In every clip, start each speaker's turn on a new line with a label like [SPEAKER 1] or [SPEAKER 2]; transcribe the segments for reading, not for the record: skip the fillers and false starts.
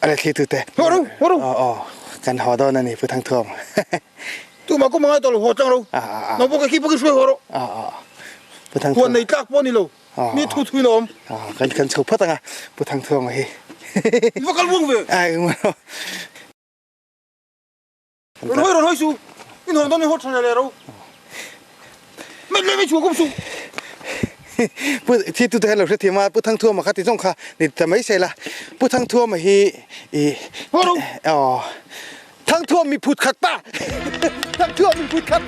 [SPEAKER 1] Ale thli tu te.
[SPEAKER 2] Haw ro, haw ro.
[SPEAKER 1] Aw aw kan haw dawn a ni Pu Thangthuam.
[SPEAKER 2] Tumah kawm a ngai tawh lo, haw tlang ro. Nang pawh ka khi pawh khi hruai haw rawh.
[SPEAKER 1] Aw aw Pu Thangthuam.
[SPEAKER 2] Huan nei tlak pawh a ni lo, mi thu thuin a awm.
[SPEAKER 1] Aw kan kan chho phawt ang a Pu Thangthuama hi.
[SPEAKER 2] I va kal buang ve.
[SPEAKER 1] Ai eng.
[SPEAKER 2] Rawn hawi rawn hawi su, in hawn dawn in haw tha leh leh ro. Met leh mai chhuah kawm su.
[SPEAKER 1] Pu thi tute hian lo hrethiam a, Pu Thangthuama kha ti zawng kha ni ta mai se la. Pu Thangthuama hi i
[SPEAKER 2] Haw ro.
[SPEAKER 1] Aw Thangthuam mi phut khat pa. Thangthuam mi phut khat.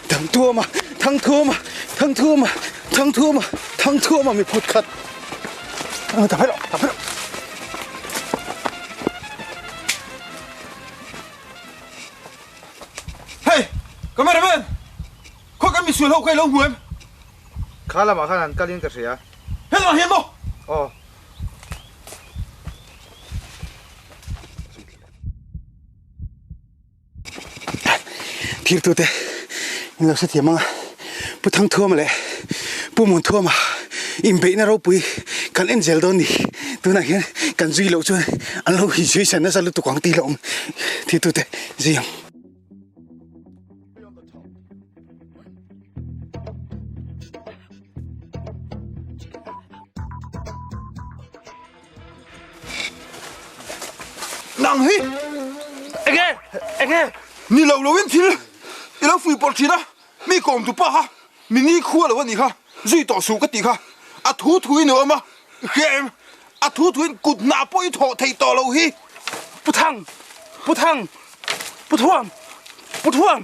[SPEAKER 1] Thangthuama, Thangthuama, Thangthuama, Thangthuama, Thangthuama mi phut khat. Ta phei rawh, ta phei rawh.
[SPEAKER 2] Hei, cameraman, khawi kan misual ho kha i lo hmu em?
[SPEAKER 3] Kha lamah khan an kalin ka hria.
[SPEAKER 2] He lamah hian maw?
[SPEAKER 3] Aw.
[SPEAKER 1] Thirtute in lo hrethiam ang a, Pu Thangthuama leh Pu Muanthuama inbeihna ropui kan en zel dawn ni. Tunah hian kan zui loh chuan an lo inzui san nasa lutuk ang tih hlauhawm thirtute zui ang.
[SPEAKER 2] Nang hi
[SPEAKER 4] enge enge
[SPEAKER 2] ni lo lo in thil i lo fui pawlh thin a, mi kawm tu pa kha mi ni khua lo a nih kha, zui tawh suh ka tih kha a thu thu in i awm a, i hria em? A thu thu in kut hnah pawh i thawh theih tawh lo hi.
[SPEAKER 4] Pu Thang, Pu Thang, Pu Thuam, Pu Thuam.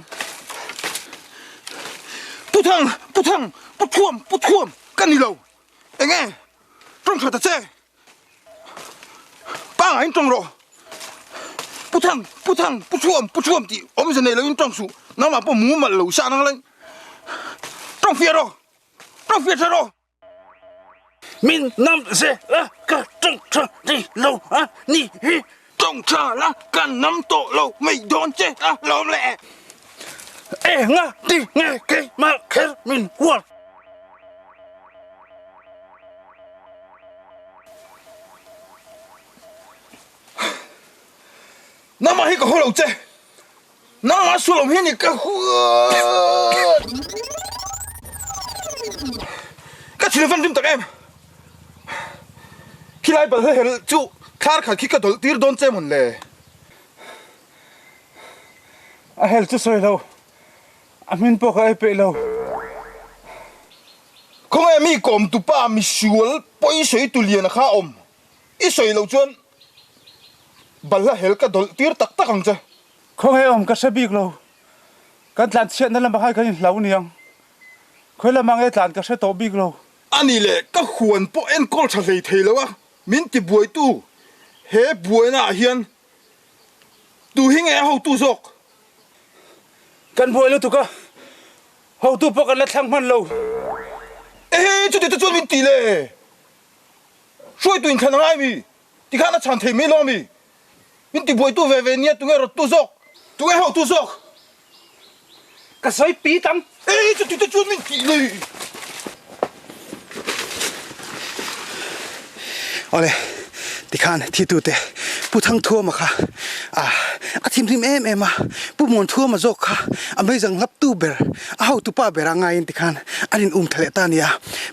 [SPEAKER 2] Pu Thang, Pu Thang, Pu Thuam, Pu Thuam ka ni lo. Enge? Tawng tha ta che. Pangai in tawng rawh. Pu Thang, Pu Thang, Pu Thuam, Pu Thuam tih awmze nei loin tawng suh. Nangmah pawh mu malh lo sa nang lai. Tawng fiah rawh. Tawng fiah tha rawh.
[SPEAKER 4] Min nam ze la ka tawng tha nei lo a ni hi.
[SPEAKER 2] Tawng tha la ka nam tawh lo mai dawn che a lawm le.
[SPEAKER 4] Enga ti nge keimah kher min hual.
[SPEAKER 2] Nangmah hi ka haw lo che. Nangmah sulawm hi ni ka huat. Ka thil van rim tak em. Khilai balhla hel chu thlar khat khi ka dawlh tir dawn che mawn le.
[SPEAKER 4] A hel chu sawi lo. A hmin pawh ka ei peih lo.
[SPEAKER 2] Khawnge mi kawm tupa misual pawi sawi tu lian a kha awm i sawi loh chuan balhla hel ka dawlh tir tak tak ang che.
[SPEAKER 4] Khawnge awm ka hre bik lo. Kan tlan chhiatna lamah khan kan inhlau niang. Khawi lamah nge tlan ka hre tawh bik lo.
[SPEAKER 2] Ani leh ka huan pawh enkawl tha hlei thei lo a, min ti buaitu he buaina ah hian Tu hi nge a hotu zawk?
[SPEAKER 4] Kan buai lutuk a, hotu pawh kan la thlang hman lo.
[SPEAKER 2] Ehe, chuti te chuan min ti le. Hruaitu inthlan a ngai mi? Tikhan a chhan thei mai lo ami? Min ti buaitu ve ve nia, tunge rawttu zawk? Tunge hotu zawk?
[SPEAKER 4] Ka sawi pi tam.
[SPEAKER 2] Ehe, chuti te chuan min ti le.
[SPEAKER 1] Awle, tikhan thitute Pu Thangthuama kha a thinrim em em a, Pu Muanthuama zawk kha a meizang hlaptu ber, a hotupa ber a ngaiin tikhan an in um tha leh ta a ni a.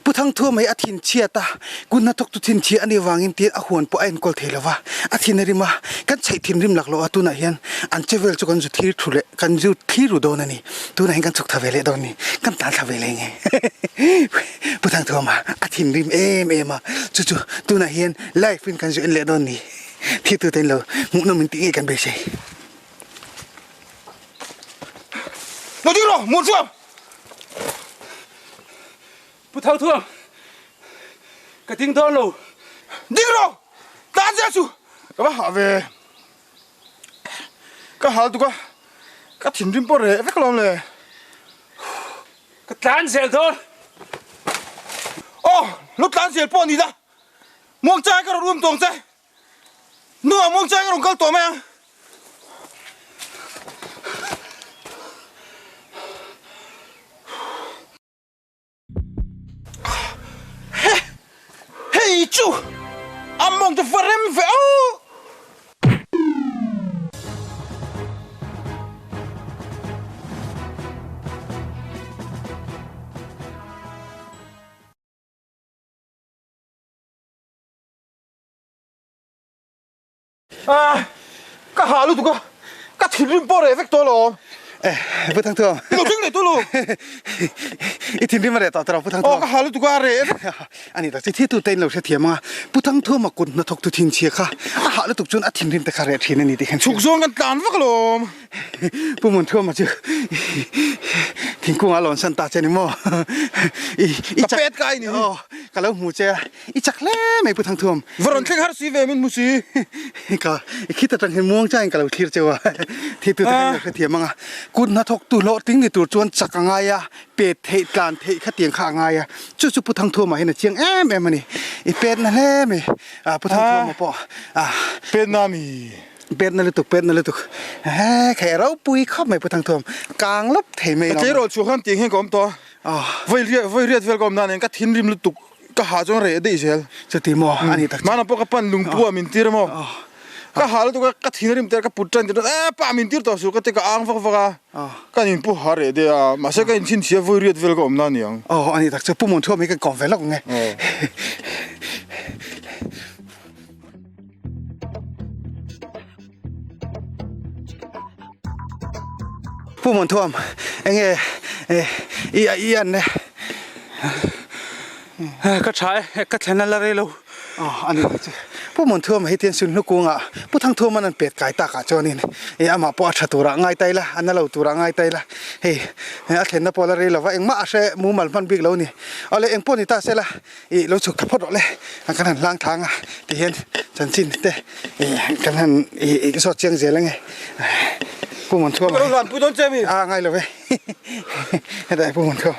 [SPEAKER 1] Pu Thangthuama hi a thinchhiat a, kun hnathawktu thinchhia a nih avangin tiin a huan pawh a enkawl thei lo va, a thin a rim a, kan chheih thinrim laklawh a, tunah hian an chevel chu kan zu thlir thu leh kan zu thlir ru dawn a ni. Tunah hian kan chhuk tha ve leh dawn ni, kan tan thla ve leh nge. Pu Thangthuama a thinrim em em a, chu chu tunah hian live in kan zu en leh dawn ni. Thirtu te in lo hmuhnawm in tih ngei kan beisei.
[SPEAKER 2] Lo ding rawh, Muanthuam!
[SPEAKER 4] Pu Thangthuam, ka ding dawn lo.
[SPEAKER 2] Ding rawh! Tlan zel chu ka va hah ve. Ka hal tuk a, ka thinrim pawh reh vek alawm le.
[SPEAKER 4] Ka tlan zel dawn.
[SPEAKER 2] Aw, lo tlan zel pawh a ni la. Muangchai ka rawn um tawng che. Nuah muangchai ka rawn kal tawh mai ang. chu a mawng chu va rem ve aw. Ah, ka ha lutuk a, ka thinrim pawh reh vek tawh alawm.
[SPEAKER 1] Eh, Pu Thangthuam.
[SPEAKER 2] I lo thleng leh tawh lo.
[SPEAKER 1] I thinrim a reh tawh tawh lo, Pu Thangthuam.
[SPEAKER 2] Aw, ka ha lutuk a, a reh vek.
[SPEAKER 1] A ni tak che, thil tute in lo hrethiam ang a, Pu Thangthuama kut hnathawk tu thinchhia kha a hah lutuk chuan a thinrim te kha reh thin a ni tih khan.
[SPEAKER 2] Chhuk zawng kan tlan vak alawm.
[SPEAKER 1] Pu Munthuama chu thingkungah a lawn san ta che ni maw? I
[SPEAKER 2] Ka pet kai ni.
[SPEAKER 1] Aw, ka lo hmu che a, i chak hle mai Pu Thangthuam.
[SPEAKER 2] Va rawn thleng har si ve min hmu si.
[SPEAKER 1] Ka i khit atang hian muang chain ka lo thlir cheu a, thil tute khan lo hrethiam ang a. Kut hnathawk tu hlawhtling ni tur chuan chak a ngai a, pet theih tlan theih khatiang kha a ngai a, chu chu Pu Thangthuama hian a chiang em em a ni. I pet na hle mai, Pu Thangthuama pawh a.
[SPEAKER 2] Pet na mi.
[SPEAKER 1] Pet na lutuk, pet na lutuk. He khai a ropui khawp mai Pu Thangthuam. Kang lawp thei mai
[SPEAKER 2] lo. Ka tleirawl chhuah khan tiang hian ka awm tawh a. Vawi riat, vawi riat vel ka awm nan hian ka thinrim lutuk ka hah chuan reh daih zel.
[SPEAKER 1] Chuti maw a ni tak
[SPEAKER 2] chu. Hmanah pawh ka pan lungpu ah min tir maw. Ka hah lutuk a, ka thinrim tel ka put tan tir e pa min tir tawh suh ka ti ka ang vak vak a. Ka inpu ha reh daih a, mahse ka inchhinchhia vawi riat vel ka awm na niang.
[SPEAKER 1] Aw a ni tak chu. Pu Munthuam hi kan kawm ve lawk ang e. Pu Munthuam, enge i i an e?
[SPEAKER 4] Ka tha e, ka thlen a la rei lo.
[SPEAKER 1] Aw, a ni chu. Pu Munthuam hei tian sun hnukungah Pu Thangthuaman an pet kai takah chuanin i amah pawh a tha turah ngai ta ila, a na lo turah ngai ta ila. Hei a thlenna pawh a la rei lo va, engmah a hre mumal hman bik lo a ni. Awle engpawh ni ta sela. Ih lo chhuk thla phawt rawh le kan han hlang thang a ti hian chanchin te ih kan han ih zawt chiang zel ange Pu Muanthuama
[SPEAKER 2] Ka lo hlan pui dawn che mi?
[SPEAKER 1] A ngai lo ve hetah Pu Muanthuama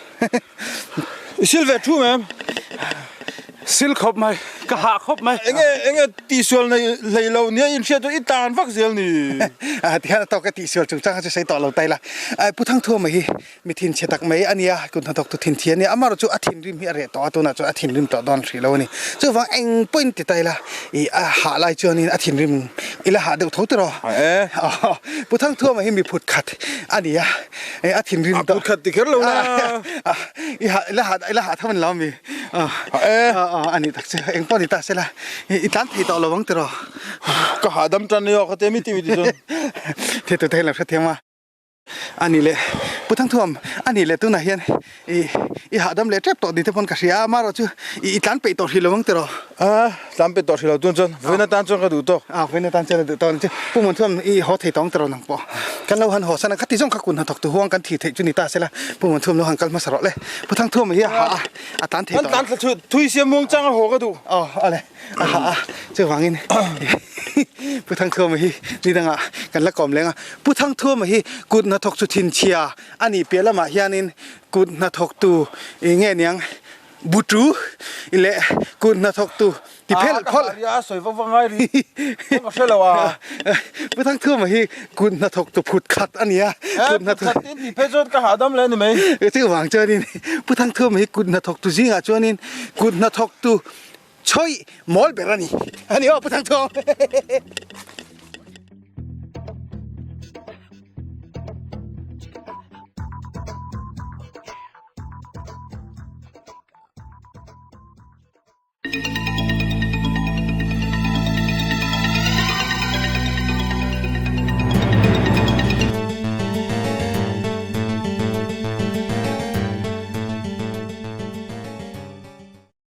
[SPEAKER 2] I sil ve thu mem?
[SPEAKER 4] Sil khawp mai ka hah khawp mai.
[SPEAKER 2] Enge enge tihsual nei hlei lo nia inhriat chu i tan vak zel ni.
[SPEAKER 1] A ti hian a tawk e tihsual chungchang kha chu sawi tawh lo ta ila Pu Thangthuama hi Mi thinchhe tak mai a nia, kut hnathawk tu thinthi a nia, amaherawh chu a thinrim hi a reh tawh a, tunah chuan a thinrim tawh dawn hrih lo a ni. Chuvang eng pawhin ti ta ila, ih a hah lai chuanin a thinrim ila hah deuh tho tiraw?
[SPEAKER 2] Aw
[SPEAKER 1] Pu Thangthuama hi mi phut khat a ni a, eh a thinrim
[SPEAKER 2] tawh. A phut khat ti kher lo la.
[SPEAKER 1] I hah ila hah ila hah tho a ni lo ami? Aw a ni tak chu, eng pawh ni ta sela, i tlan thei tawh lo ang tiraw?
[SPEAKER 2] Ka hahdam tan nia kha te mi ti mi ti chuan.
[SPEAKER 1] Thei tur te hian lo hrethiam a. A ni le, Pu Thangthuam, a ni le tunah hian i i hahdam leh tep tawh ni te pawn ka hria a, amaherawh chu i i tlan peih tawh hrih lo ang tiraw?
[SPEAKER 2] A, tlan peih tawh hrih lo tun chuan vawiin atan chuan ka duh tawk.
[SPEAKER 1] A, vawiin atan chuan a duh tawk ang chu. Pu Muanthuam, i haw thei tawh ang tiraw nang pawh? Kan lo han haw san a, khati zawng kha kun hnathawk tu huang kan thih theih chu ni ta sela, Pu Muanthuam lo han kal hmasa rawh le. Pu Thangthuama hi a hah a, a tlan thei
[SPEAKER 2] tawh. Kan tlan thla thui sia muang chang a haw ka duh.
[SPEAKER 1] Aw, awle. A hah a, chuvangin Pu Thangthuama hi ni dangah kan la kawm leng a. Pu Thangthuama hi kut hnathawk chu thinchhia a nih piah lamah hianin kut hnathawktu ih nge niang butu leh kut hnathawktu ti phelh phawlh.
[SPEAKER 2] A ka hah ria a sawi vak vak ngai ri pawh ka hre lo a.
[SPEAKER 1] Pu Thangthuama hi kut hnathawktu phut khat a ni a.
[SPEAKER 2] Kut hnathawk tin tih phei chuan ka hahdam leh a ni mai.
[SPEAKER 1] Chuvang chuanin Pu Thangthuama hi kut hnathawktu zingah chuanin kut hnathawktu Chawih mawl ber a ni. A ni aw Pu Thangthawng.